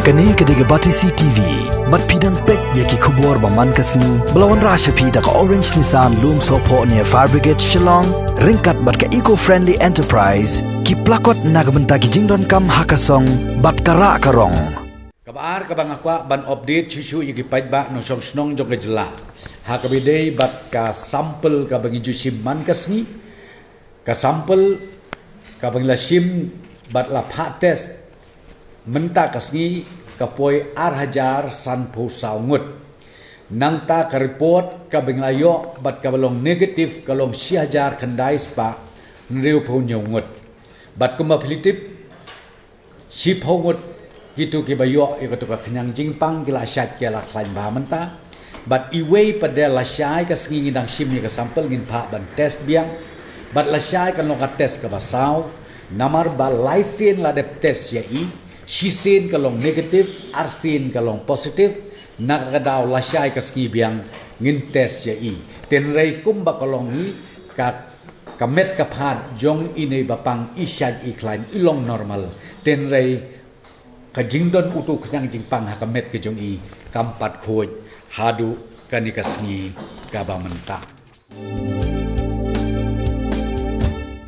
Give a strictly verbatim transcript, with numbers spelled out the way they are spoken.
Kane ka dei ka Batesi T V. Bad phi dang peit ïa ki khubor ba man ka sngi ba la wanrah sha phi da ka Orange Nissan Lumsohphoh near Fire Brigade Shillong, ryngkat bad ka Eco Friendly Enterprise, ki plakot na ka bynta ki jingdonkam ha ka song bad ka rah ka rong. Kaba ar kaba nga kwah ban update shuh shuh ïa ki paidbah nongshong shnong jong ka jylla ha kaba ïadei bad ka sample kaba ngi ju shim man ka sngi. Ka sample kaba ngi la shim bad la phah test mynta ka sngi ka poi ar hajar sanphew saw ngut. Nangta ka report kaba ngi la ïoh bad kaba long negative ka long shi hajar khyndai spah hynriewphew hynñiew ngut. Bad kumba phi la tip, shiphew ngut kito kiba ïoh ïa kato ka khñiang jingpang ki la shait, ki la khlaiñ bha mynta. Bad iwei pat de lashai ka sngi ngi dang shim ïa ka sample, ngin phah ban test biang. Bad lashai kan long ka test kaba saw, namar ba lai sien la dep test ïa i, shisien ka long negative, arsien ka long positive. Na kata ka daw lashai ka sngi biang ngin test ïa i. Hynrei kumba ka long hi, ka ka met ka phad jong ine i ba pang, i shait i khlaiñ, i long normal. Hynrei ka jingdon uto u khñiang jingpang ha ka met ka jong i kam pat khuid haduh kane ka sngi kaba mynta.